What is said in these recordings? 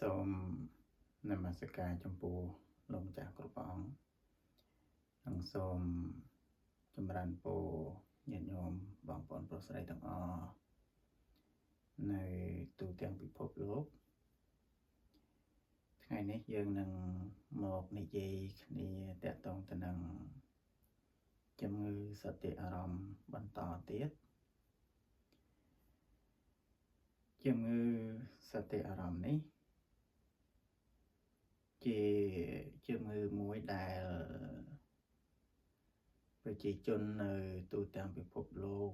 សូមនមស្ការចំពោះលោកម្ចាស់គ្រប់ព្រះអង្គនិងសូមចម្រើនពរញាតិញោមបងប្អូនប្រុសស្រីទាំងអស់នៅទូទាំងពិភពលោកថ្ងៃនេះយើងនឹងមកនិយាយគ្នាតាក់ទងទៅនឹងជំងឺសតិអារម្មណ៍បន្តទៀតជំងឺសតិអារម្មណ៍នេះជាជំងឺមួយដែលប្រជាជននៅទូទាំងពិភពលោក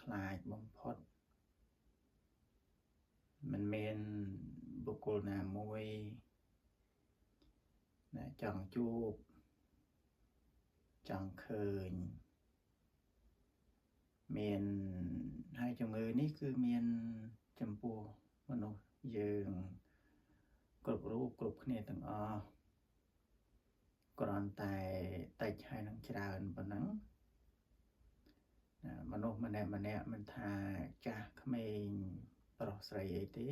ខ្លាចបំផុតមិនមានបុគ្គលណាមួយណាចង់ជួបចង់ឃើញមានហើយជំងឺនេះគឺមានចំពោះមនុស្សយើងគ្រប់រូបគ្រប់គ្នាទាំងអស់គ្រាន់តែតិចហើយនឹងច្រើនប៉ុណ្ណឹងមនុស្សម្នាក់ម្នាក់មិនថាចាស់ក្មេងប្រុសស្រីអីទេ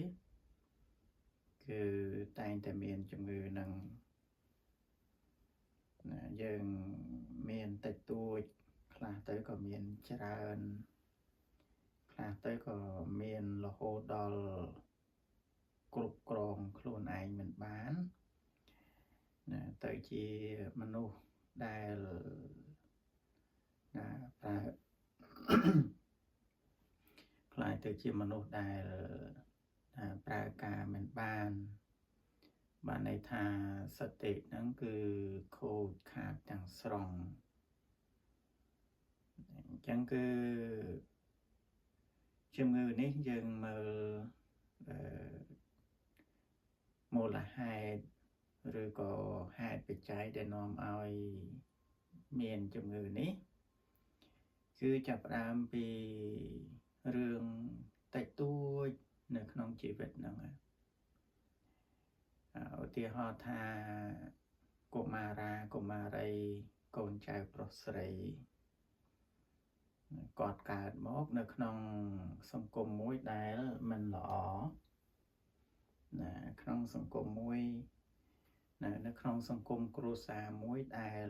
គឺតែងតែមានជំងឺនឹងណាយើងមានតិចតួចខ្លះទៅក៏មានច្រើនខ្លះទៅក៏មានរហូតដល់គ្រប់គ្រងខ្លួនឯងមិនបានណាទៅជាមនុស្សដែលណាប្រើខ្លាយទៅជាមនុស្សដែលប្រើការមិនបានបានន័យថាសតិហ្នឹងគឺខូចខាតទាំងស្រុងអញ្ចឹងគឺជំងឺនេះយើងមើលមូលហេតុឬក៏ហេតុបច្ច័យដែលនាំឲ្យមានជំងឺនេះគឺចាប់ផ្ដើមពីរឿងតិចតួចនៅក្នុងជីវិតហ្នឹងឧទាហរណ៍ថាកុមារាកុមារីកូនចៅប្រុសស្រីគាត់កើតមកនៅក្នុងសង្គមមួយដែលមិនល្អណាក្នុងសង្គមមួយណានៅក្នុងសង្គមគ្រួសារមួយដែល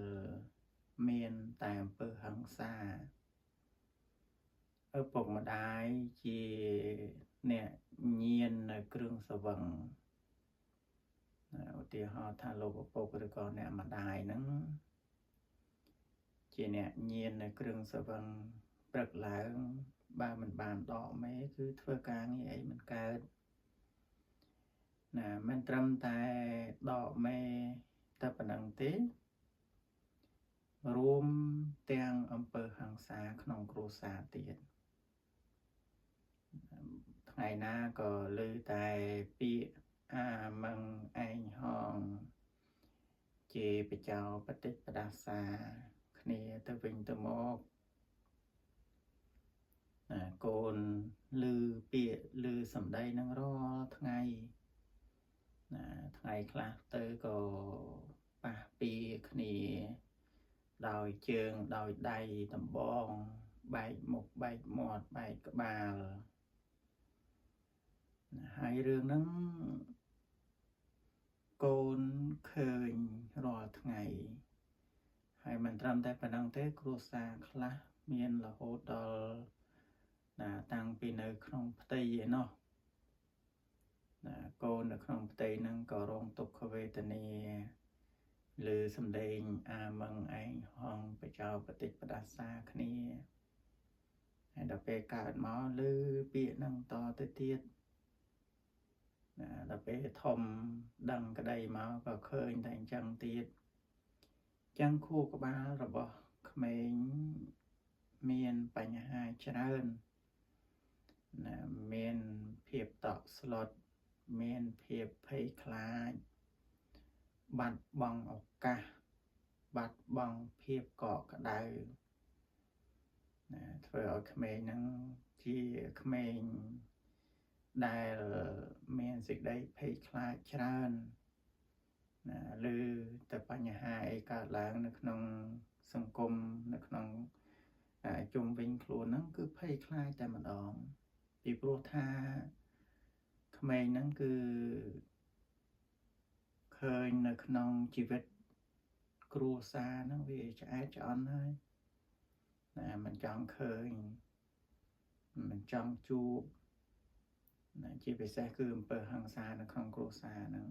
មានតែអំពើហិង្សាឪពុកម្ដាយជាអ្នកញៀននៅគ្រឿងស្រវឹងឧទាហរណ៍ថាលោកឪពុកឬក៏អ្នកម្ដាយហ្នឹងជាអ្នកញៀននៅគ្រឿងស្រវឹងព្រឹកឡើងបើមិនបានដកមេគឺធ្វើការងារអីមិនកើតណាមិនត្រឹមតែដកមេតែប៉ុណ្ណឹងទេរួមទាំងអំពើហិង្សាក្នុងគ្រួសារទៀតថ្ងៃណាក៏ឮតែពាក្យអាមឹងឯងហងជាបចោបតិបដាសាគ្នាទៅវិញទៅមកណាកូនឮពាក្យឮសម្ដីនឹងរាល់ថ្ងៃណាថ្ងៃខ្លះទៅក៏ប៉ះពីគ្នាដោយជើងដោយដៃដំបងបែកមុខបែកមាត់បែកក្បាលហើយរឿងហ្នឹងកូនឃើញរាល់ថ្ងៃហើយមិនត្រឹមតែប៉ុណ្ណឹងទេគ្រួសារខ្លះមានរហូតដល់ណាតាំងពីនៅក្នុងផ្ទៃឯណោះណាកូននៅក្នុងផ្ទៃហ្នឹងក៏រងទុក្ខវេទនាឬសំឡេងអាមឹងឯងហងបចោបតិបដាសាគ្នាហើយដល់ពេលកើតមកឮពាក្យហ្នឹងតទៅទៀតណាដល់ពេលធំដឹងក្តីមកក៏ឃើញតែអញ្ចឹងទៀតចឹងខួរក្បាលរបស់ក្មេងមានបញ្ហាច្រើនណាមានភាពតក់ស្លុតមានភាពភ័យខ្លាចបាត់បង់ឱកាសបាត់បង់ភាពកក់ក្ដៅណាធ្វើឲ្យក្មេងហ្នឹងជាក្មេងដែលមានសេចក្តីភ័យខ្លាចច្រើនណាឬតែបញ្ហាអីកើតឡើងនៅក្នុងសង្គមនៅក្នុងជុំវិញខ្លួនហ្នឹងគឺភ័យខ្លាចតែម្ដងពីព្រោះថាក្មេងហ្នឹងគឺ ឃើញនៅក្នុងជីវិតគ្រួសារហ្នឹងវាឆ្អែតឆ្អន់ហើយណាមិនចង់ឃើញមិនចង់ជួបណាជាពិសេសគឺអំពើហិង្សានៅក្នុងគ្រួសារហ្នឹង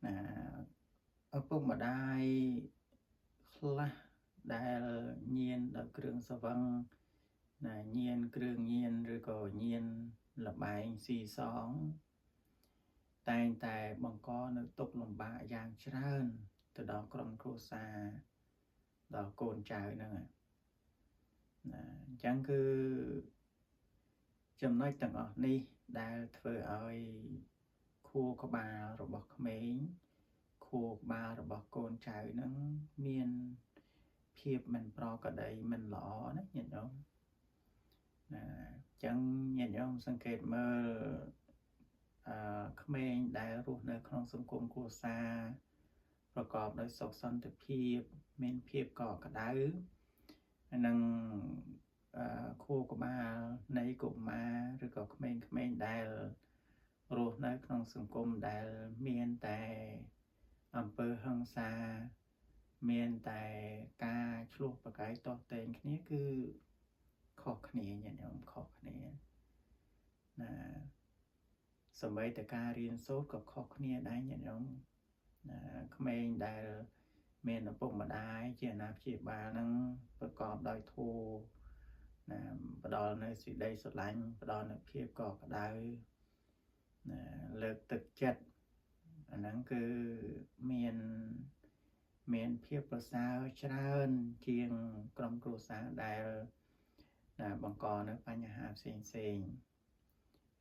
ណាឪពុកម្ដាយខ្លះដែលញៀនដល់គ្រឿងស្រវឹងណាញៀនគ្រឿងញៀនឬក៏ញៀនលបែងស៊ីសងតែងតែបង្កនៅទុក្ខលំបាកយ៉ាងច្រើនទៅដល់ក្រុមគ្រួសារដល់កូនចៅហ្នឹងណាអញ្ចឹងគឺចំណុចទាំងអស់នេះដែលធ្វើឲ្យខួរក្បាលរបស់ក្មេងខួរក្បាលរបស់កូនចៅហ្នឹងមានភាពមិនប្រក្រតីមិនល្អណាញាតិញោមណាអញ្ចឹងញាតិញោមសង្កេតមើលក្មេងដែលរស់នៅក្នុងសង្គមគ្រួសារប្រកបដោយសុខសន្តិភាពមានភាពកក់ក្ដៅនិងខួរក្បាលនៃកុមារឬក៏ក្មេងៗដែលរស់នៅក្នុងសង្គមដែលមានតែអំពើហិង្សាមានតែការឆ្លោះប្រកែកទាស់ទែងគ្នាគឺខុសគ្នាញាតិញោមខុសគ្នាណាសម្បីតែការរៀនសូត្រក៏ខុសគ្នាដែរញាតិញោមណាក្មេងដែលមានឪពុកម្ដាយជាអាណាព្យាបាលនឹងប្រកបដោយធម៌ណាផ្ដល់នៅសេចក្តីស្រឡាញ់ផ្ដល់នៅភាពកក់ក្ដៅណាលើកទឹកចិត្តអាហ្នឹងគឺមានភាពប្រសើរច្រើនជាងក្រុមគ្រួសារដែលបង្កនៅបញ្ហាផ្សេងផ្សេង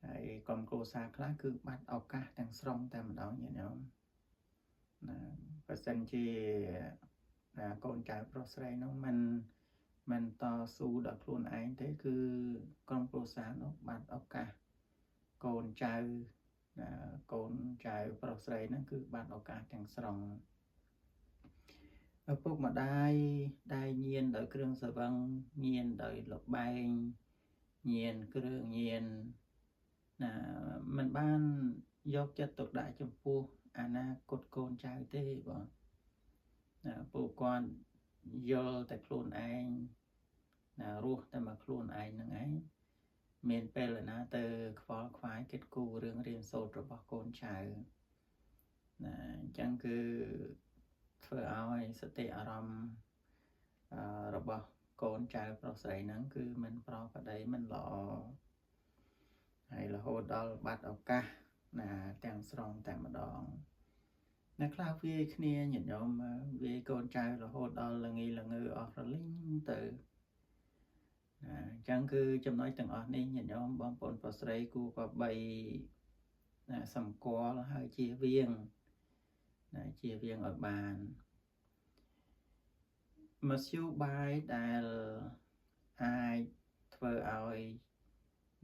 ហើយក្រុមគ្រួសារខ្លះគឺបាត់ឱកាសទាំងស្រុងតែម្ដងញាតិញោមណាបើសិនជាណាកូនចៅប្រុសស្រីនោះមិនតស៊ូដល់ខ្លួនឯងទេគឺក្រុមគ្រួសារនោះបាត់ឱកាសកូនចៅណាកូនចៅប្រុសស្រីហ្នឹងគឺបាត់ឱកាសទាំងស្រុងឪពុកម្ដាយដែលញៀនដោយគ្រឿងស្រវឹងញៀនដោយលបែងញៀនគ្រឿងញៀនណាមិនបានយកចិត្តទុកដាក់ចំពោះអនាគតកូនចៅទេបងណាពួកគាត់យល់តែខ្លួនឯងណារស់តែមកខ្លួនឯងហ្នឹងឯងមានពេលណាទៅខ្វល់ខ្វាយគិតគូររឿងរៀនសូត្ររបស់កូនចៅណាអញ្ចឹងគឺធ្វើឲ្យសតិអារម្មណ៍របស់កូនចៅប្រុសស្រីហ្នឹងគឺមិនប្រក្រតីមិនល្អហើយរហូតដល់បាត់ឱកាសណាទាំងស្រុងតែម្ដងអ្នកខ្លះវាយគ្នាញាតិញោមវាយកូនចៅរហូតដល់ល្ងីល្ងើអស់រលីងទៅណាអញ្ចឹងគឺចំណុចទាំងអស់នេះញាតិញោមបងប្អូនប្រុសស្រីគួរក៏បីណាសម្គាល់ហើយជៀសវាងណាជៀសវាងឲ្យបានមធ្យោបាយដែលអាចធ្វើឲ្យ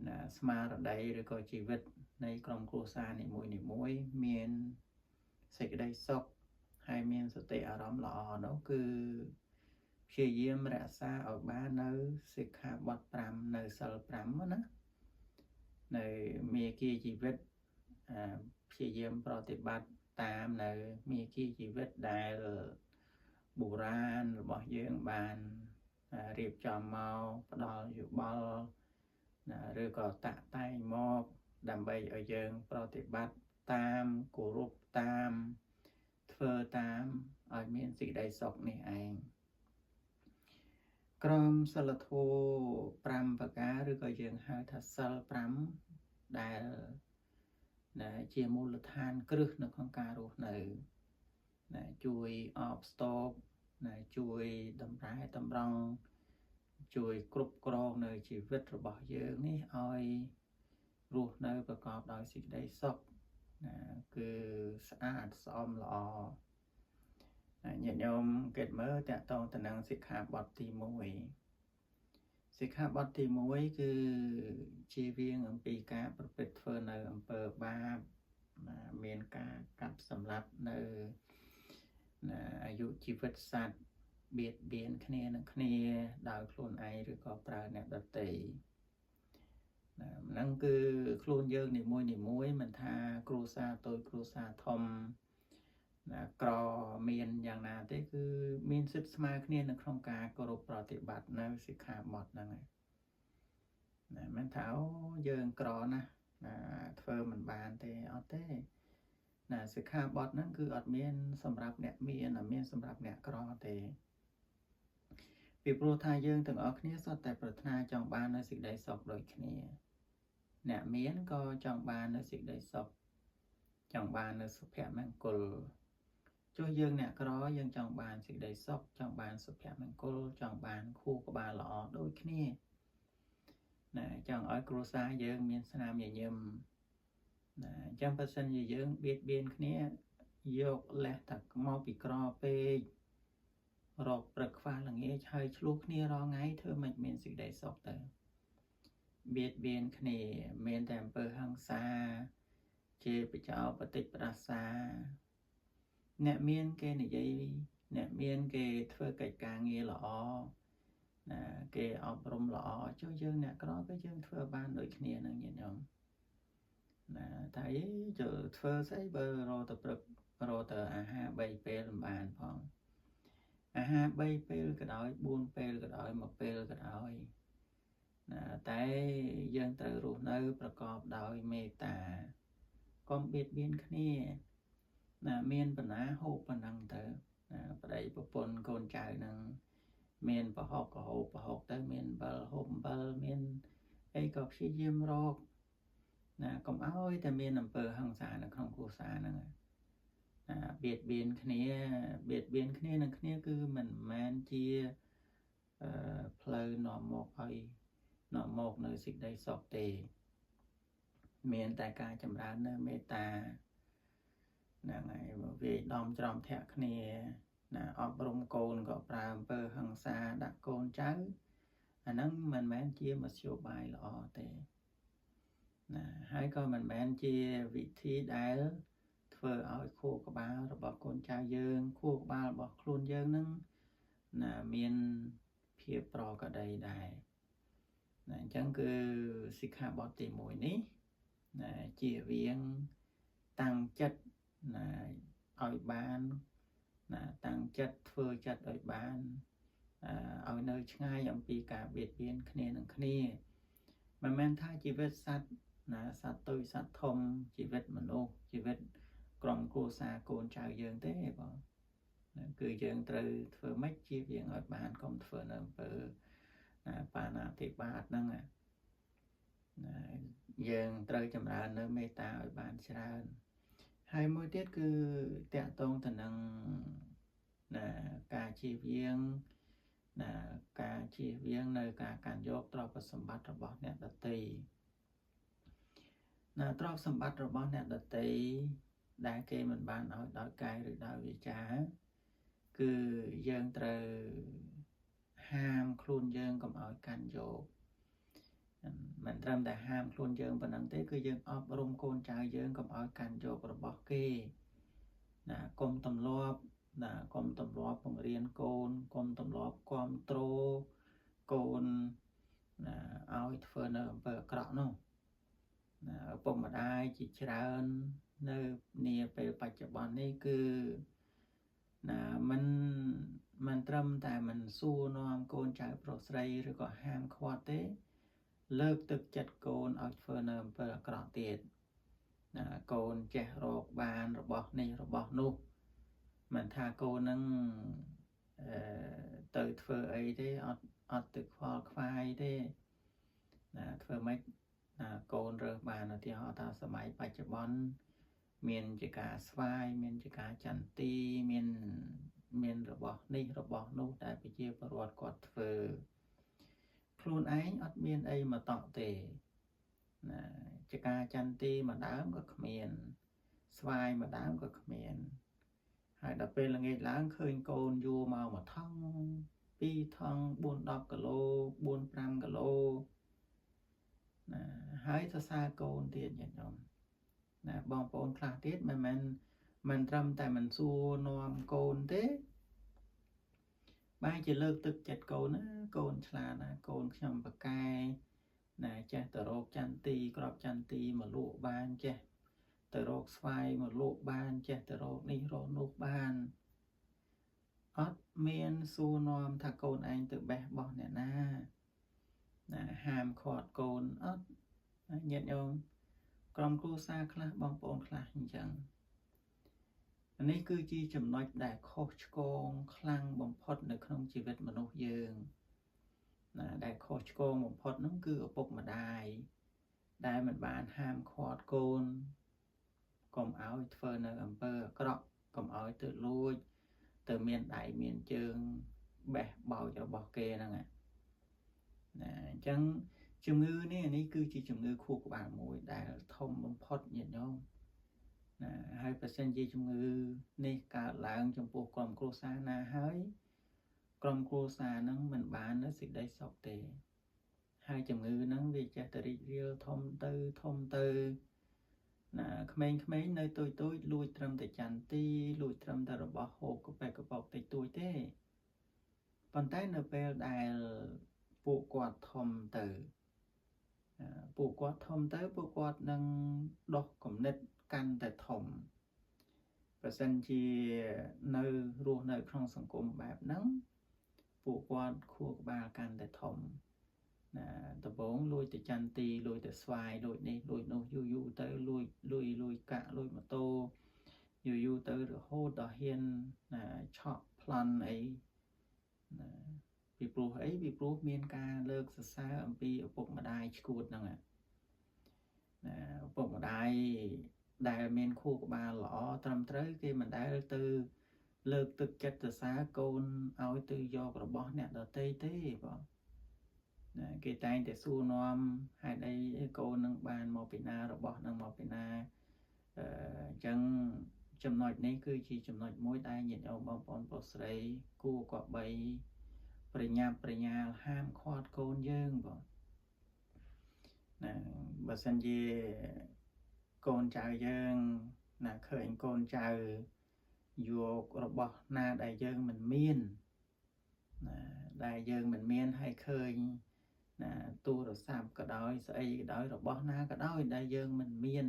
ណាស្មារតីឬក៏ជីវិតនៃក្រុមគ្រួសារនីមួយៗមានសេចក្តីសុខហើយមានសតិអារម្មណ៍ល្អនោះគឺព្យាយាមរក្សាឲ្យបាននៅសិក្ខាបទ5នៅសិល5ណានៅមាគ៌ាជីវិតព្យាយាមប្រតិបត្តិតាមនៅមាគ៌ាជីវិតដែលបុរាណរបស់យើងបានរៀបចំមកផ្ដល់យោបល់ណាឬក៏តាក់តែងមកដើម្បីឲ្យយើងប្រតិបត្តិតាមគោរពតាមធ្វើតាមឲ្យមានសេចក្តីសុខនេះឯងក្រមសិលធម៌5ប្រការឬក៏យើងហៅថាសិល5ដែលណាជាមូលដ្ឋានគ្រឹះនៅក្នុងការរស់នៅណាជួយអបស្ទប់ណាជួយតម្រែតម្រង់ជួយគ្រប់គ្រងនៅជីវិតរបស់យើងនេះឲ្យរស់នៅប្រកបដោយសេចក្តីសុខណាគឺស្អាតស្អំល្អណាញាតិញោមគិតមើលតកតងទៅនឹងសិក្ខាបទទី1សិក្ខាបទទី1គឺជាវៀងអំពីការប្រព្រឹត្តធ្វើនៅអំពើបាបណាមានការកាប់សម្លាប់នៅណាអាយុជីវិតសត្វបៀតបៀនគ្នានឹងគ្នាដោយខ្លួនឯងឬក៏ប្រើអ្នកដទៃណាហ្នឹងគឺខ្លួនយើងនីមួយៗមិនថា គ្រួសារតូចគ្រួសារធំណាក្រមានយ៉ាងណាទេគឺមានសិទ្ធិស្មើគ្នានៅក្នុងការគោរពប្រតិបត្តិនៅសិក្ខាបទហ្នឹងណាមិនថាអូយើងក្រណាស់ណាធ្វើមិនបានទេអត់ទេណាសិក្ខាបទហ្នឹងគឺអត់មានសម្រាប់អ្នកមានអត់មានសម្រាប់អ្នកក្រទេពីព្រោះថាយើងទាំងអស់គ្នាសុទ្ធតែប្រាថ្នាចង់បាននៅសេចក្តីសុខដូចគ្នាអ្នកមានក៏ចង់បាននៅសេចក្តីសុខចង់បាននៅសុភមង្គលចុះយើងអ្នកក្រយើងចង់បានសេចក្តីសុខចង់បានសុភមង្គលចង់បានខួរក្បាលល្អដូចគ្នាណាចង់ឲ្យគ្រួសារយើងមានស្នាមញញឹមណាអញ្ចឹងបើសិនជាយើងបៀតបៀនគ្នាយកលេសថាមកពីក្រពេករកព្រឹកខ្វះល្ងាចហើយឆ្លោះគ្នារាល់ថ្ងៃធ្វើមិនមានសេចក្តីសុខទៅបៀតបៀនគ្នាមានតែអំពើហិង្សាជាបចោបតិចផ្ដាសាអ្នកមានគេនិយាយអ្នកមានគេធ្វើកិច្ចការងារល្អណាគេអប់រំល្អចុះយើងអ្នកក្រក៏យើងធ្វើបានដូចគ្នានឹងញាតិញោមណាតែអីចូលធ្វើស្អីបើរកទៅព្រឹករកទៅអាហារ3ពេលមិនបានផងអាហារ3ពេលក៏ដោយ4ពេលក៏ដោយ1ពេលក៏ដោយណាតែយើងត្រូវរស់នៅប្រកបដោយមេត្តាកុំបៀតបៀនគ្នាណាមានបណ្ណាហូបប៉ុណ្ណឹងទៅណាប្តីប្រពន្ធកូនចៅនឹងមានប្រហុកក៏ហូបប្រហុកទៅមានអំបិលហូបអំបិលមានអីក៏ព្យាយាមរកណាកុំឲ្យតែមានអំពើហិង្សានៅក្នុងគ្រួសារហ្នឹងណាបៀតបៀនគ្នាបៀតបៀនគ្នានឹងគ្នាគឺមិនមែនជាផ្លូវនាំមកឲ្យនាំមកនៅសេចក្តីសុខទេមានតែការចម្រើននៅមេត្តាហ្នឹងហើយវាយដំច្រំធាក់គ្នាណាអប់រំកូនក៏ប្រើអំពើហិង្សាដាក់កូនចៅអាហ្នឹងមិនមែនជាមធ្យោបាយល្អទេណាហើយក៏មិនមែនជាវិធីដែលធ្វើឲ្យខួរក្បាលរបស់កូនចៅយើងខួរក្បាលរបស់ខ្លួនយើងហ្នឹងណាមានភាពប្រក្រតីដែរណាអញ្ចឹងគឺសិក្ខាបទទី1នេះណាជាវៀងតាំងចិត្តណាឲ្យបានណាតាំងចិត្តធ្វើចិត្តឲ្យបានឲ្យនៅឆ្ងាយអំពីការបៀតបៀនគ្នានឹងគ្នាមិនមែនថាជីវិតសត្វណាសត្វតូចសត្វធំជីវិតមនុស្សជីវិតក្រុមគ្រួសារកូនចៅយើងទេបងគឺយើងត្រូវធ្វើម៉េចជៀសវាងឲ្យបានកុំធ្វើនៅអំពើណាបាណាតិបាតហ្នឹងណាយើងត្រូវចម្រើននៅមេត្តាឲ្យបានច្រើនហើយមួយទៀតគឺតកតងទៅនឹងណាការជៀសវាងណាការជៀសវាងនៅការកាន់យកទ្រព្យសម្បត្តិរបស់អ្នកដទៃណាទ្រព្យសម្បត្តិរបស់អ្នកដទៃដែលគេមិនបានឲ្យដោយកាយឬដោយវាចាគឺយើងត្រូវហាមខ្លួនយើងកុំឲ្យកាន់យកមិនត្រឹមតែហាមខ្លួនយើងប៉ុណ្ណឹងទេគឺយើងអប់រំកូនចៅយើងកុំឲ្យកាន់យករបស់គេណាកុំទម្លាប់ណាកុំទម្លាប់បង្រៀនកូនកុំទម្លាប់គាំទ្រកូនណាឲ្យធ្វើនៅអំពើអាក្រក់នោះណាឪពុកម្ដាយជាច្រើននៅនាពេលបច្ចុប្បន្ននេះគឺណាមិនត្រឹមតែមិនសួរនាំកូនចៅប្រុសស្រីឬក៏ហាមឃាត់ទេលើកទឹកចិត្តកូនឲ្យធ្វើនៅអំពើអាក្រក់ទៀតណាកូនចេះរកបានរបស់នេះរបស់នោះមិនថាកូននឹងទៅធ្វើអីទេអត់ទៅខ្វល់ខ្វាយទេណាធ្វើម៉េចណាកូនរើសបានឧទាហរណ៍ថាសម័យបច្ចុប្បន្នមានជាការស្វាយមានជាការចន្ទីមានរបស់នេះរបស់នោះដែលប្រជាពលរដ្ឋគាត់ធ្វើខ្លួនឯងអត់មានអីមកតក់ទេណាជាការចន្ទីមួយដើមក៏គ្មានស្វាយមួយដើមក៏គ្មានហើយដល់ពេលល្ងាចឡើងឃើញកូនយួរមកមួយថង់ពីរថង់4 10គីឡូ4 5គីឡូណាហើយសរសើរកូនទៀតញាតិញោមណាបងប្អូនខ្លះទៀតមិនមែនមិនត្រឹមតែមិនសួរនាំកូនទេបែរជាលើកទឹកចិត្តកូនណាកូនឆ្លាតណាកូនខ្ញុំប្រកែណាចេះទៅរកចន្ទីក្របចន្ទីមកលក់បានចេះ ទៅរកស្វាយមកលក់បានចេះទៅរកនេះរកនោះបានអត់មានសួរនាំថាកូនឯងទៅបេះបោះអ្នកណាណាហាមឃាត់កូនអត់ញាតិញោមក្រុមគ្រួសារខ្លះបងប្អូនខ្លះអញ្ចឹងនេះគឺជាចំណុចដែលខុសឆ្គងខ្លាំងបំផុតនៅក្នុងជីវិតមនុស្សយើងណាដែលខុសឆ្គងបំផុតនោះគឺឪពុកម្ដាយដែលមិនបានហាមឃាត់កូនកុំឲ្យធ្វើនៅអំពើអាក្រក់កុំឲ្យទៅលួចទៅមានដៃមានជើងបេះបោចរបស់គេហ្នឹងណាអញ្ចឹងជំងឺនេះគឺជាជំងឺខួរក្បាលមួយដែលធំបំផុតញាតិញោមណាហើយបើសិនជាជំងឺនេះកើតឡើងចំពោះក្រុមគ្រួសារណាហើយក្រុមគ្រួសារហ្នឹងមិនបាននៅសេចក្តីសុខទេហើយជំងឺហ្នឹងវាចេះតែរីករាលធំទៅធំទៅណាក្មេងៗនៅតូចៗលួចត្រឹមតែចន្ទីលួចត្រឹមតែរបស់ហូបកាប៉េកប៉ោកតិចតួចទេប៉ុន្តែនៅពេលដែលពួកគាត់ធំទៅពួកគាត់ធំទៅពួកគាត់នឹងដោះគំនិតកាន់តែធំបើសិនជានៅរស់នៅក្នុងសង្គមបែបហ្នឹងពួកគាត់ខួរក្បាលកាន់តែធំណាដំបងលួចទៅចន្ទីលួចទៅស្វាយលួចនេះលួចនោះយូរយូរទៅលួចលួយលួចកាក់លួចម៉ូតូយូរយូរទៅរហូតដល់ហ៊ានណាឆក់ប្លន់អីណាពីព្រោះអីពីព្រោះមានការលើកសរសើរអំពីឪពុកម្ដាយឈួតហ្នឹងណាឪពុកម្ដាយដែលមានខួរក្បាលល្អត្រឹមត្រូវគេមិនដែលទៅលើកទឹកចិត្តសរសើរកូនឲ្យទៅយករបស់អ្នកដទៃទេបងណាគេតែងតែសួរនាំហេតុអីកូននឹងបានមកពីណារបស់នឹងមកពីណាអញ្ចឹងចំណុចនេះគឺជាចំណុចមួយដែលញាតិញោមបងប្អូនប្រុសស្រីគួរគប្បីប្រញាប់ប្រញាល់ហាមឃាត់កូនយើងបងណាបើសិនជាកូនចៅយើងណាឃើញកូនចៅយករបស់ណាដែលយើងមិនមានណាដែលយើងមិនមានហើយឃើញណាទូរស័ព្ទក៏ដោយស្អីក៏ដោយរបស់ណាក៏ដោយដែលយើងមិនមាន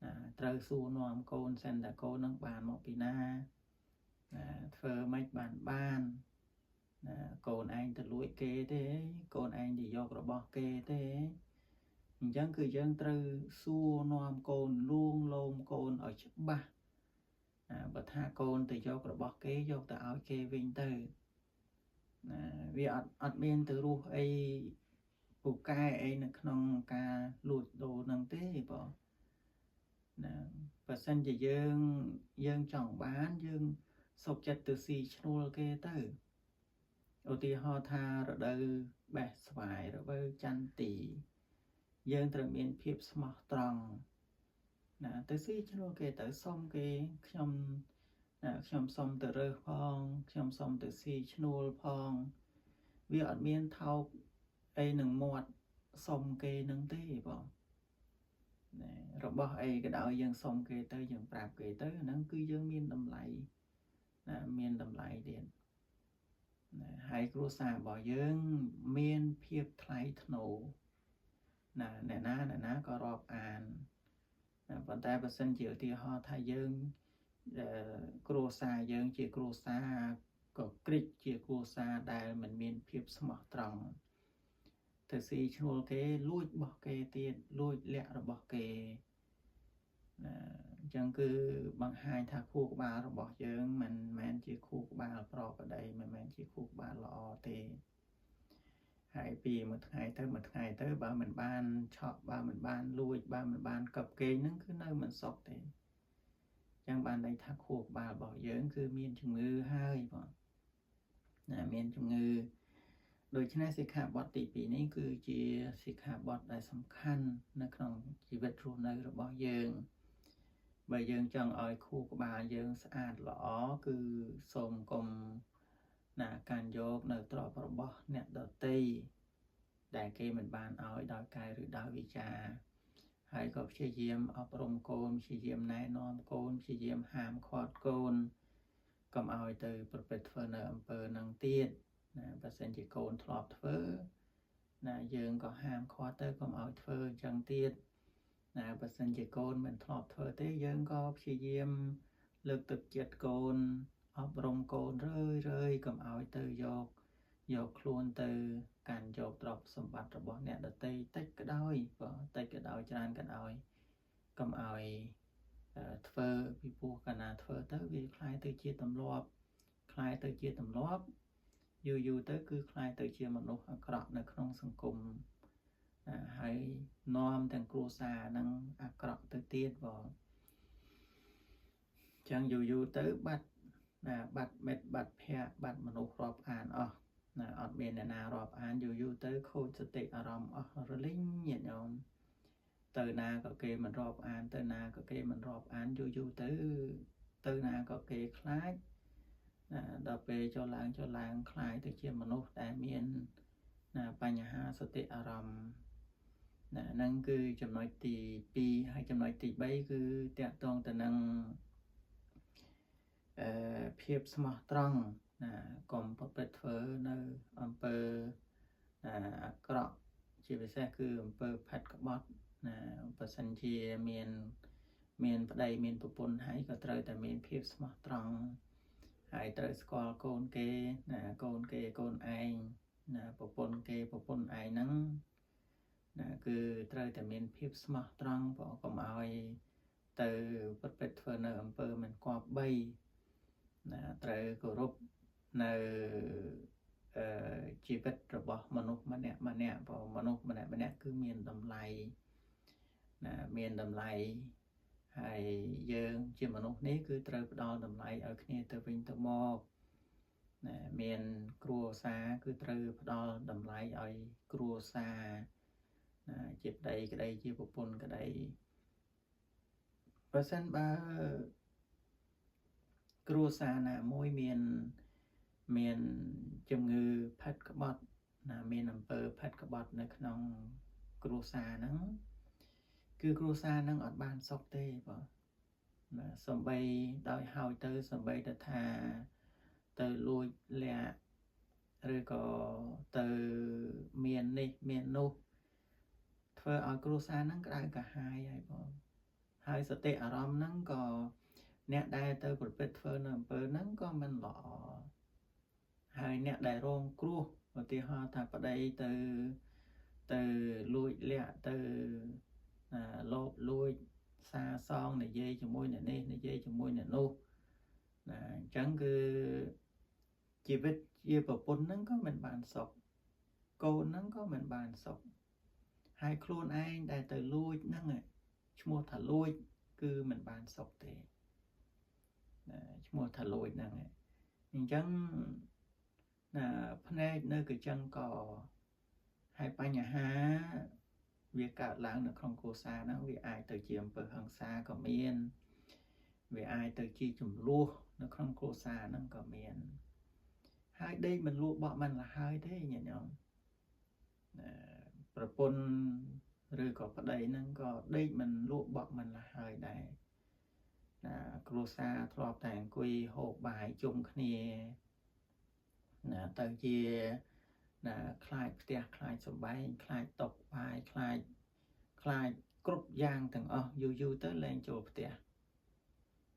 ណាត្រូវសួរនាំកូនសិនតើកូននឹងបានមកពីណាណាធ្វើម៉េចបានបានណាកូនឯងទៅលួចគេទេកូនឯងទៅយករបស់គេទេអញ្ចឹងគឺយើងត្រូវសួរនាំកូនលួងលោមកូនឲ្យច្បាស់ណាបើថាកូនទៅយករបស់គេយកទៅឲ្យគេវិញទៅណាវាអត់មានទៅរស់អីពូកែអីនៅក្នុងការលួចដូរនឹងទេបងណាបើសិនជាយើងចង់បានយើងសុខចិត្តទៅស៊ីឈ្នួលគេទៅឧទាហរណ៍ថារដូវបេះស្វាយរដូវចន្ទីយើងត្រូវមានភាពស្មោះត្រង់ណាទៅស៊ីឈ្នួលគេទៅសុំគេខ្ញុំណាខ្ញុំសុំទៅរើសផងខ្ញុំសុំទៅស៊ីឈ្នួលផងវាអត់មានថោកអីនឹងមាត់សុំគេនឹងទេបងណារបស់អីក៏ដោយយើងសុំគេទៅយើងប្រាប់គេទៅហ្នឹងគឺយើងមានតម្លៃណាមានតម្លៃទៀតណាហើយគ្រួសាររបស់យើងមានភាពថ្លៃថ្នូរណាអ្នកណាអ្នកណាក៏រាប់អានណាប៉ុន្តែបើសិនជាឧទាហរណ៍ថាយើងគ្រួសារយើងជាគ្រួសារក៏ក្រិចជាគ្រួសារដែលមិនមានភាពស្មោះត្រង់ទៅស៊ីឈ្នួលគេលួចរបស់គេទៀតលួចលាក់របស់គេណាអញ្ចឹងគឺបង្ហាញថាខួរក្បាលរបស់យើងមិនមែនជាខួរក្បាលប្រក្រតីមិនមែនជាខួរក្បាលល្អទេហើយពីមួយថ្ងៃទៅមួយថ្ងៃទៅបើមិនបានឆក់បើមិនបានលួចបើមិនបានកັບគេងហ្នឹងគឺនៅមិនសុខទេអញ្ចឹងបានន័យថាខួរក្បាលរបស់យើងគឺមានជំងឺហើយបងណាមានជំងឺដូច្នេះសិក្ខាបទទី2នេះគឺជាសិក្ខាបទដែលសំខាន់នៅក្នុងជីវិតរស់នៅរបស់យើងបើយើងចង់ឲ្យខួរក្បាលយើងស្អាតល្អគឺសូមកុំណាកាន់យកនៅទ្រព្យរបស់អ្នកដទៃដែលគេមិនបានឲ្យដោយកាយឬដោយវិចារហើយក៏ព្យាយាមអប់រំកូនព្យាយាមណែនាំកូនព្យាយាមហាមឃាត់កូនកុំឲ្យទៅប្រព្រឹត្តធ្វើនៅអំពើនឹងទៀតណាបើសិនជាកូនធ្លាប់ធ្វើណាយើងក៏ហាមឃាត់ទៅកុំឲ្យធ្វើអញ្ចឹងទៀត ណាបើសិនជាកូនមិនធ្លាប់ធ្វើទេយើងក៏ព្យាយាមលើកទឹកចិត្តកូនអប់រំកូនរឿយរឿយកុំឲ្យទៅយកយកខ្លួនទៅកាន់យកទ្រព្យសម្បត្តិរបស់អ្នកដទៃតិចក៏ដោយបើតិចក៏ដោយច្រើនក៏ដោយកុំឲ្យធ្វើពីព្រោះកាលណាធ្វើទៅវាคล้ายទៅជាទម្លាប់คล้ายទៅជាទម្លាប់យូរយូរទៅគឺคล้ายទៅជាមនុស្សអាក្រក់នៅក្នុងសង្គមហើយនាំទាំងគ្រួសារនឹងអាក្រក់ទៅទៀតបងចឹងយូរយូរទៅបាត់ណាបាត់មិត្តបាត់ភ័ក្របាត់មនុស្សរាប់អានអស់ណាអត់មានអ្នកណារាប់អានយូរយូរទៅខូចសតិអារម្មណ៍អស់រលីងញាតិញោមទៅណាក៏គេមិនរាប់អានទៅណាក៏គេមិនរាប់អានយូរយូរទៅទៅណាក៏គេខ្លាចណាដល់ពេលចូលឡើងចូលឡើងខ្លាយទៅជាមនុស្សដែលមានណាបញ្ហាសតិអារម្មណ៍ណាហ្នឹងគឺចំណុចទី2ហើយចំណុចទី3គឺតកតងទៅនឹងភាពស្មោះត្រង់ណាកុំប្រព្រឹត្តធ្វើនៅអំពើណាអាក្រក់ជាពិសេសគឺអំពើផិតក្បត់ណាបើសិនជាមានមានប្តីមានប្រពន្ធហើយក៏ត្រូវតែមានភាពស្មោះត្រង់ហើយត្រូវស្គាល់កូនគេណាកូនគេកូនឯងណាប្រពន្ធគេប្រពន្ធឯងហ្នឹងណាគឺត្រូវតែមានភាពស្មោះត្រង់បើកុំឲ្យទៅប្រព្រឹត្តធ្វើនៅអំពើមិនគប្បីណាត្រូវគោរពនៅជីវិតរបស់មនុស្សម្នាក់ម្នាក់ព្រោះមនុស្សម្នាក់ម្នាក់គឺមានតម្លៃណាមានតម្លៃហើយយើងជាមនុស្សនេះគឺត្រូវផ្ដល់តម្លៃឲ្យគ្នាទៅវិញទៅមកណាមានគ្រួសារគឺត្រូវផ្ដល់តម្លៃឲ្យគ្រួសារណាជាប្តីក្តីជាប្រពន្ធក្តីបើសិនបើគ្រួសារណាមួយមានមានជំងឺផិតក្បត់ណាមានអំពើផិតក្បត់នៅក្នុងគ្រួសារហ្នឹងគឺគ្រួសារហ្នឹងអត់បានសុខទេបងណាសំបីដោយហើយទៅសំបីទៅថាទៅលួចលាក់ឬក៏ទៅមាននេះមាននោះធ្វើឲ្យគ្រួសារហ្នឹងក្តៅក្រហាយហើយបងហើយសតិអារម្មណ៍ហ្នឹងក៏អ្នកដែលទៅប្រព្រឹត្តធ្វើនៅអំពើហ្នឹងក៏មិនល្អហើយអ្នកដែលរងគ្រោះឧទាហរណ៍ថាប្តីទៅទៅលួចលាក់ទៅលោភលួចសាសងនិយាយជាមួយអ្នកនេះនិយាយជាមួយអ្នកនោះណាអញ្ចឹងគឺជីវិតជាប្រពន្ធហ្នឹងក៏មិនបានសុខកូនហ្នឹងក៏មិនបានសុខហើយខ្លួនឯងដែលទៅលួចហ្នឹងឈ្មោះថាលួចគឺមិនបានសុខទេណាឈ្មោះថាលួចហ្នឹងអញ្ចឹងណាភ្នែកនៅកញ្ចឹងក៏ហើយបញ្ហាវាកើតឡើងនៅក្នុងគ្រួសារហ្នឹងវាអាចទៅជាអំពើហិង្សាក៏មានវាអាចទៅជាចំនួននៅក្នុងគ្រួសារហ្នឹងក៏មានហើយដេកមិនលក់បក់មិនលហើយទេញាតិញោមណាប្រពន្ធឬក៏ប្តីហ្នឹងក៏ដេកមិនលក់បក់មិនលហើយដែរណាគ្រួសារធ្លាប់តែអង្គុយហូបបាយជុំគ្នាណាទៅជាណាខ្លាចផ្ទះខ្លាចសម្បែងខ្លាចតុកបាយខ្លាចខ្លាចគ្រប់យ៉ាងទាំងអស់យូរយូរទៅលែងចូលផ្ទះ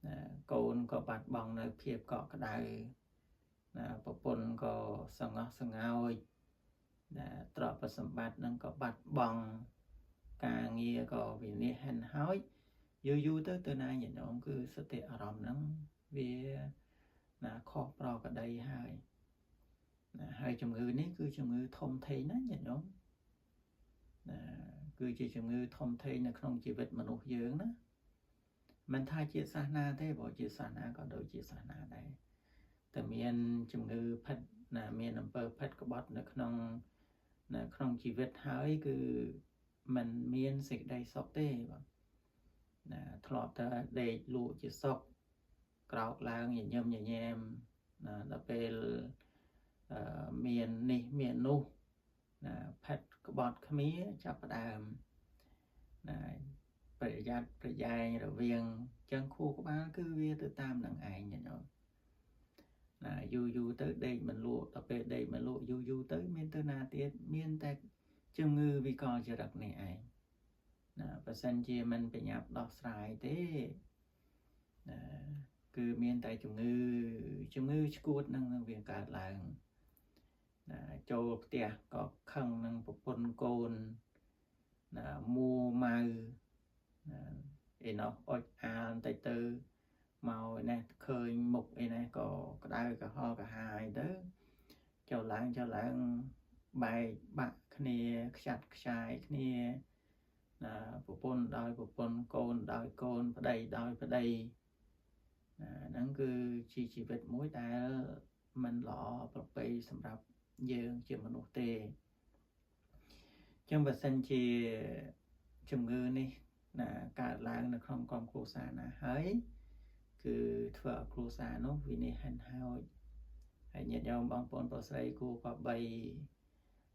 ណាកូនក៏បាត់បង់នៅភាពកក់ក្ដៅណាប្រពន្ធក៏សង្អស់សង្ហោចណាទ្រព្យសម្បត្តិនឹងក៏បាត់បង់ការងារក៏វិនិច្ឆ័យហិនហើយយូរយូរទៅទៅណាញាតិញោមគឺសតិអារម្មណ៍ហ្នឹងវាណាខុសប្រក្រតីហើយណាហើយជំងឺនេះគឺជំងឺធំធេងណាញាតិញោមណាគឺជាជំងឺធំធេងនៅក្នុងជីវិតមនុស្សយើងណាមិនថាជាសាសនាទេព្រោះជាសាសនាក៏ដូចជាសាសនាដែរតែមានជំងឺផិតណាមានអំពើផិតក្បត់នៅក្នុងនៅក្នុងជីវិតហើយគឺมันមានសេចក្តីសុខទេបងណាធ្លាប់តែដេកលក់ជាសុខក្រោកឡើងញញឹមញញែមណាដល់ពេលមាននេះមាននោះណាផិតក្បត់គ្នាចាប់ផ្ដើមណាប្រយ័ត្នប្រយែងរវាងចឹងខួរក្បាលគឺវាទៅតាមនឹងឯងញញោមណាយូរយូរទៅដេកមិនលក់ដល់ពេលដេកមិនលក់យូរយូរទៅមានទៅណាទៀតមានតែជំងឺវិកលចរិតនេះឯង ណាបើសិនជាមិនប្រញាប់ដោះស្រាយទេណាគឺមានតែជំងឺឆ្កួតនឹងវាកើតឡើងណាចូលផ្ទះក៏ខឹងនឹងប្រពន្ធកូនណាមួម៉ៅណាឯណោះអុចអាលបន្តិចទៅមកឯនេះឃើញមុខឯនេះក៏ក្តៅក្រហល់ក្រហាយទៅចូលឡើងចូលឡើងបែកបាក់គ្នាខ្ចាត់ខ្ចាយគ្នាណាប្រពន្ធដោយប្រពន្ធកូនដោយកូនប្តីដោយប្តីណាហ្នឹងគឺជាជីវិតមួយដែលមិនល្អប្រពៃសម្រាប់យើងជាមនុស្សទេចឹងបើសិនជាជំងឺនេះណាកើតឡើងនៅក្នុងក្រុមគ្រួសារណាហើយគឺធ្វើឲ្យគ្រួសារនោះវិនិច្ឆ័យហិនហោចហើយញាតិញោមបងប្អូនប្រុសស្រីគួរក៏បី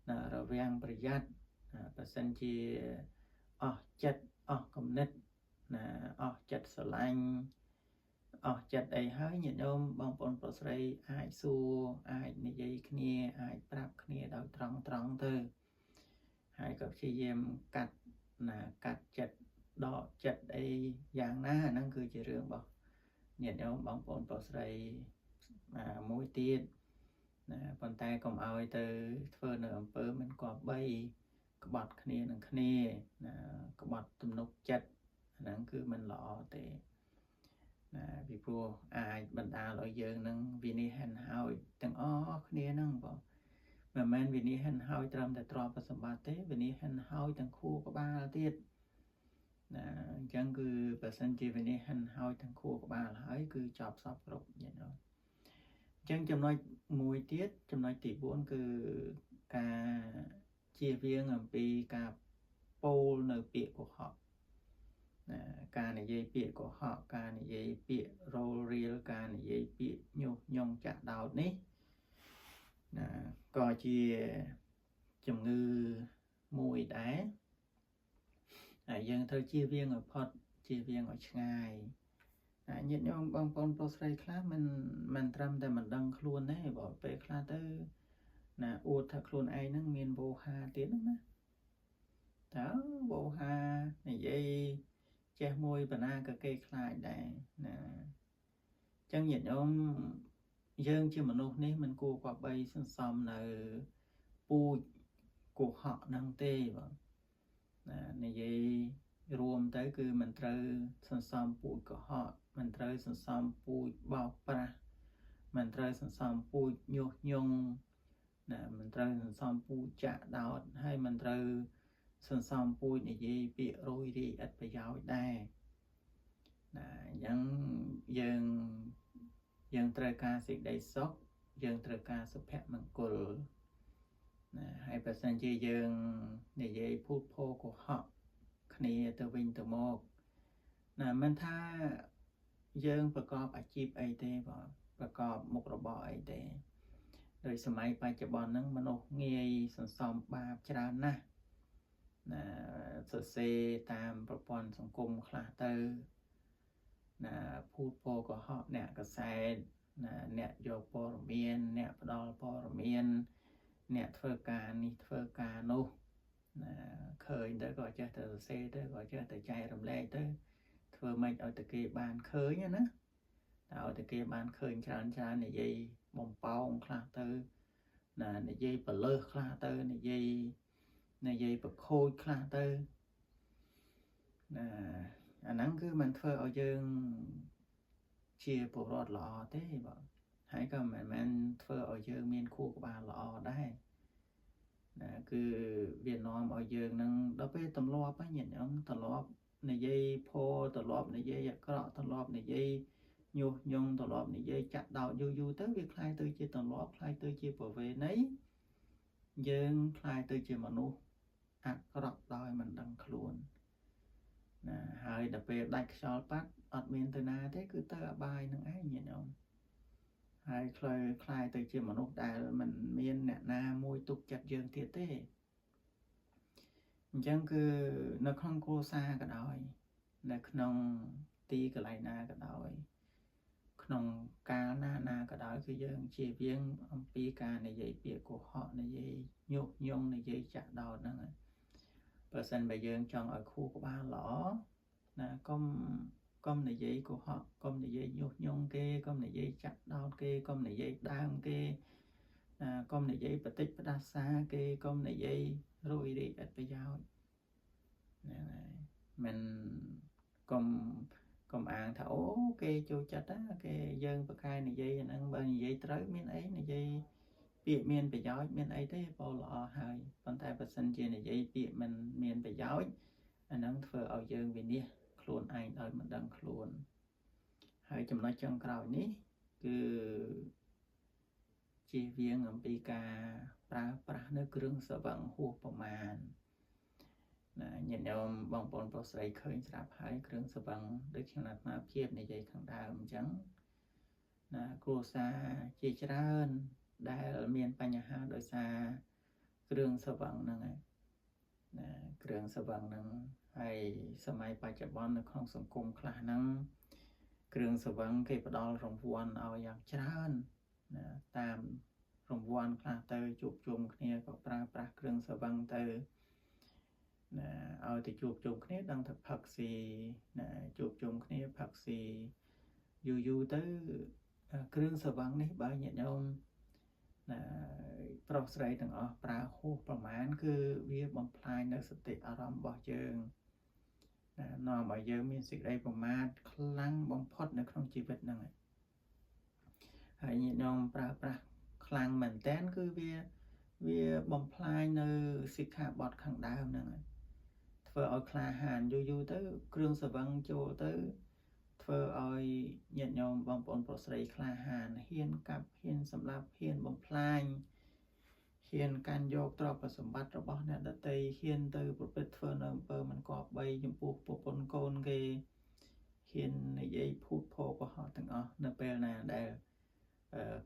ណារវាងប្រយ័ត្នណាបើសិនជាអស់ចិត្តអស់គំនិតណាអស់ចិត្តស្រឡាញ់អស់ចិត្តអីហើយញាតិញោមបងប្អូនប្រុសស្រីអាចសួរអាចនិយាយគ្នាអាចប្រាប់គ្នាដោយត្រង់ត្រង់ទៅហើយក៏ព្យាយាមកាត់ណាកាត់ចិត្តដកចិត្តអីយ៉ាងណាហ្នឹងគឺជារឿងរបស់ញាតិញោមបងប្អូនប្រុសស្រីមួយទៀតណាប៉ុន្តែកុំឲ្យទៅធ្វើនៅអំពើមិនគប្បីក្បត់គ្នានឹងគ្នាណាក្បត់ទំនុកចិត្តហ្នឹងគឺមិនល្អទេណាពីព្រោះអាចបណ្ដាលឲ្យយើងនឹងវិនិច្ឆ័យហិនហោចទាំងអស់គ្នាហ្នឹងបងមិនមែនវិនិច្ឆ័យហិនហោចត្រឹមតែទ្រព្យសម្បត្តិទេវិនិច្ឆ័យហិនហោចទាំងខួរក្បាលទៀតណាអញ្ចឹងគឺបើសិនជាវិនិច្ឆ័យហិនហោចទាំងខួរក្បាលហើយគឺចប់សពគ្រប់ញាតិញោមអញ្ចឹងចំណុចមួយទៀតចំណុចទី4គឺការជៀសវាងអំពីការពោលនៅពាក្យកុហកណាការនិយាយពាក្យកុហកការនិយាយពាក្យរោលរៀលការនិយាយពាក្យញុះញង់ចាក់ដោតនេះណាក៏ជាជំងឺមួយដែរហើយយើងត្រូវជៀសវាងឲ្យផុតជៀសវាងឲ្យឆ្ងាយណាញាតិញោមបងប្អូនប្រុសស្រីខ្លះមិនត្រឹមតែមិនដឹងខ្លួនទេបើពេលខ្លះទៅណាអួតថាខ្លួនឯងហ្នឹងមានវោហាទៀតហ្នឹងណាតើវោហានិយាយចេះមួយបណ្ណាក៏គេខ្លាចដែរណាអញ្ចឹងញាតិញោមយើងជាមនុស្សនេះមិនគួរគប្បីសន្សំនៅពូជកុហកហ្នឹងទេបងណានិយាយរួមទៅគឺមិនត្រូវសន្សំពូជកុហកមិនត្រូវសន្សំពូជបោកប្រាស់មិនត្រូវសន្សំពូជញុះញង់ណាមិនត្រូវសន្សំពូជចាក់ដោតហើយមិនត្រូវសន្សំពូជនិយាយពាក្យរយរាយឥតប្រយោជន៍ដែរណាអញ្ចឹងយើងត្រូវការសេចក្តីសុខយើងត្រូវការសុភមង្គលណាហើយបើសិនជាយើងនិយាយភូតភរកុហកគ្នាទៅវិញទៅមកណាមិនថាយើងប្រកបអាជីពអីទេបងប្រកបមុខរបរអីទេដោយសម័យបច្ចុប្បន្នហ្នឹងមនុស្សងាយសន្សំបាបច្រើនណាស់ណាសរសេរតាមប្រព័ន្ធសង្គមខ្លះទៅណាភូតភរកុហកអ្នកកសែតណាអ្នកយកព័ត៌មានអ្នកផ្ដល់ព័ត៌មានអ្នកធ្វើការនេះធ្វើការនោះណាឃើញទៅក៏ចេះតែសរសេរទៅក៏ចេះតែចែករំលែកទៅធ្វើម៉េចឲ្យតែគេបានឃើញណាតែឲ្យតែគេបានឃើញច្រើនច្រើននិយាយបំប៉ោងខ្លះទៅណានិយាយប្រលើសខ្លះទៅនិយាយប្រខូចខ្លះទៅណាអាហ្នឹងគឺมันធ្វើឲ្យយើងជាពលរដ្ឋល្អទេបងហើយក៏មិនមែនធ្វើឲ្យយើងមានខួរក្បាលល្អដែរណាគឺវានាំឲ្យយើងនឹងដល់ពេលទម្លាប់ហ្នឹងញាតិញោមទម្លាប់និយាយផោទម្លាប់និយាយអាក្រក់ទម្លាប់និយាយញុះញង់ទម្លាប់និយាយចាក់ដោតយូរយូរទៅវាคล้ายទៅជាទម្លាប់คล้ายទៅជាប្រវេណីយើងคล้ายទៅជាមនុស្សអាក្រក់ដោយមិនដឹងខ្លួនណាហើយដល់ពេលដាច់ខ្យល់បាត់អត់មានទៅណាទេគឺទៅអបាយនឹងឯងញាតិញោមហើយคล้ายទៅជាមនុស្សដែលមិនមានអ្នកណាមួយទុកចិត្តយើងទៀតទេអញ្ចឹងគឺនៅក្នុងគ្រួសារក៏ដោយនៅក្នុងទីកន្លែងណាក៏ដោយក្នុងកាលណាណាក៏ដោយគឺយើងជៀសវាងអំពីការនិយាយពាក្យកុហកនិយាយញុះញង់និយាយចាក់ដោតហ្នឹង បើសិនបើយើងចង់ឲ្យខួរក្បាលល្អណាកុំនិយាយកុហកកុំនិយាយញុះញង់គេកុំនិយាយចាក់ដោតគេកុំនិយាយដើមគេណាកុំនិយាយបតិចផ្ដាសាគេកុំនិយាយរួយរាយឥតប្រយោជន៍ហ្នឹងហើយមិនកុំកុំអាងថាអូគេចូលចិត្តណាគេយើងប្រកែនិយាយអាហ្នឹងបើនិយាយត្រូវមានអីនិយាយពាក្យមានប្រយោជន៍មានអីទេពោលល្អហើយប៉ុន្តែបើសិនជានិយាយពាក្យមិនមានប្រយោជន៍អាហ្នឹងធ្វើឲ្យយើងវិនិច្ឆ័យខ្លួនឯងដោយមិនដឹងខ្លួនហើយចំណុចចុងក្រោយនេះគឺជៀសវាងអំពីការប្រើប្រាស់នៅគ្រឿងស្រវឹងហួសប្រមាណណាញាតិញោមបងប្អូនប្រុសស្រីឃើញស្រាប់ហើយគ្រឿងស្រវឹងដូចខ្ញុំអាត្មាភាពនិយាយខាងដើមអញ្ចឹងណាគ្រួសារជាច្រើនដែលមានបញ្ហាដោយសារគ្រឿងស្រវឹងហ្នឹងឯងណាគ្រឿងស្រវឹងហ្នឹងហើយសម័យបច្ចុប្បន្ននៅក្នុងសង្គមខ្លះហ្នឹងគ្រឿងស្រវឹងគេផ្ដល់រង្វាន់ឲ្យយ៉ាងច្រើនណាតាមរង្វាន់ខ្លះទៅជួបជុំគ្នាក៏ប្រើប្រាស់គ្រឿងស្រវឹងទៅណាឲ្យទៅជួបជុំគ្នាដឹងថាផឹកស៊ីណាជួបជុំគ្នាផឹកស៊ីយូរយូរទៅគ្រឿងស្រវឹងនេះបើញាតិញោមណាប្រុសស្រីទាំងអស់ប្រើហួសប្រមាណគឺវាបំផ្លាញនៅសតិអារម្មណ៍របស់យើងណានាំឲ្យយើងមានសេចក្តីប្រមាទខ្លាំងបំផុតនៅក្នុងជីវិតហ្នឹងហើយញាតិញោមប្រើប្រាស់ខ្លាំងមែនតើគឺវាបំផ្លាញនៅសិក្ខាបទខាងដើមហ្នឹងធ្វើឲ្យក្លាហានយូរយូរទៅគ្រឿងស្រវឹងចូលទៅធ្វើឲ្យញាតិញោមបងប្អូនប្រុសស្រីក្លាហានហ៊ានកាប់ហ៊ានសម្លាប់ហ៊ានបំផ្លាញហ៊ានកាន់យកទ្រព្យសម្បត្តិរបស់អ្នកដទៃហ៊ានទៅប្រព្រឹត្តធ្វើនៅអំពើមិនគប្បីចំពោះប្រពន្ធកូនគេហ៊ាននិយាយភូតភរកុហកទាំងអស់នៅពេលណាដែល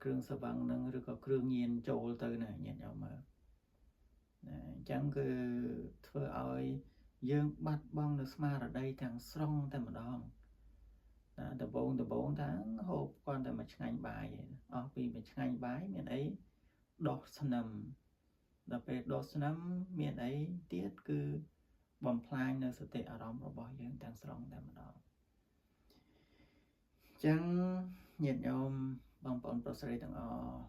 គ្រឿងស្រវឹងនឹងឬក៏គ្រឿងញៀនចូលទៅណាញាតិញោមមើលណាអញ្ចឹងគឺធ្វើឲ្យយើងបាត់បង់នៅស្មារតីទាំងស្រុងតែម្ដងណាដំបងថាហូបគ្រាន់តែមួយឆ្ងាញ់បាយអស់ពីមួយឆ្ងាញ់បាយមានអីដោះស្នឹមដល់ពេលដោះស្នឹមមានអីទៀតគឺបំផ្លាញនៅសតិអារម្មណ៍របស់យើងទាំងស្រុងតែម្ដងអញ្ចឹងញាតិញោមបងប្អូនប្រុសស្រីទាំងអស់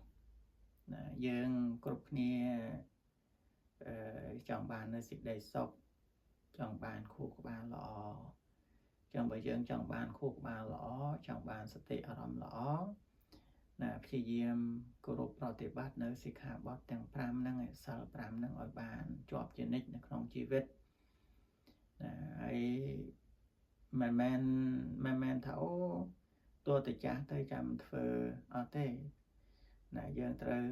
ណាយើងគ្រប់គ្នាចង់បាននៅសេចក្តីសុខចង់បានខួរក្បាលល្អចឹងបើយើងចង់បានខួរក្បាលល្អចង់បានសតិអារម្មណ៍ល្អណាព្យាយាមគោរពប្រតិបត្តិនៅសិក្ខាបទទាំង5ហ្នឹងសិល5ហ្នឹងឲ្យបានជាប់ជានិច្ចនៅក្នុងជីវិតណាហើយមិនមែនថាអូតួតែចាស់ទៅចាំធ្វើអត់ទេណាយើងត្រូវ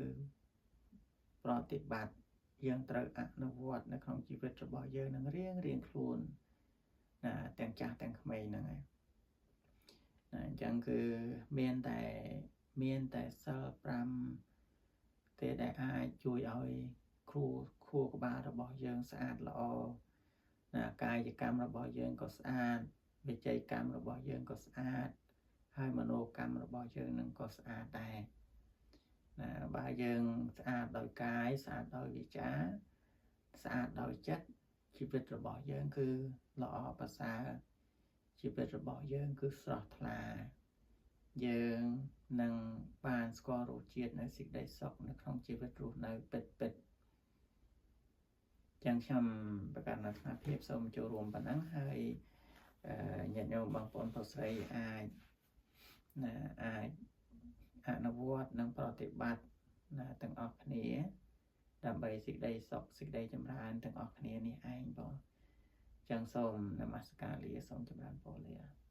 ប្រតិបត្តិយើងត្រូវអនុវត្តនៅក្នុងជីវិតរបស់យើងនឹងរៀងខ្លួនណាទាំងចាស់ទាំងក្មេងហ្នឹងឯងណាអញ្ចឹងគឺមានតែសិល5ទេដែលអាចជួយឲ្យខួរក្បាលរបស់យើងស្អាតល្អណាកាយកម្មរបស់យើងក៏ស្អាតវិច័យកម្មរបស់យើងក៏ស្អាតហើយមโนកម្មរបស់យើងនឹងក៏ស្អាតដែរណាបើយើងស្អាតដោយកាយស្អាតដោយវាចាស្អាតដោយចិត្តជីវិតរបស់យើងគឺល្អប្រសើរជីវិតរបស់យើងគឺស្រស់ថ្លាយើងនឹងបានស្គាល់រសជាតិនៅសេចក្តីសុខនៅក្នុងជីវិតរស់នៅពិតពិតចឹងខ្ញុំប្រកាសអាត្មាភាពសូមចូលរួមប៉ុណ្ណឹងហើយញាតិញោមបងប្អូនប្រុសស្រីអាចណាអាចអនុវត្តនិងប្រតិបត្តិណាទាំងអស់គ្នាដើម្បីសេចក្តីសុខសេចក្តីចម្រើនទាំងអស់គ្នានេះឯងបងចឹងសូមនមស្ការលាសូមចម្រើនពរលា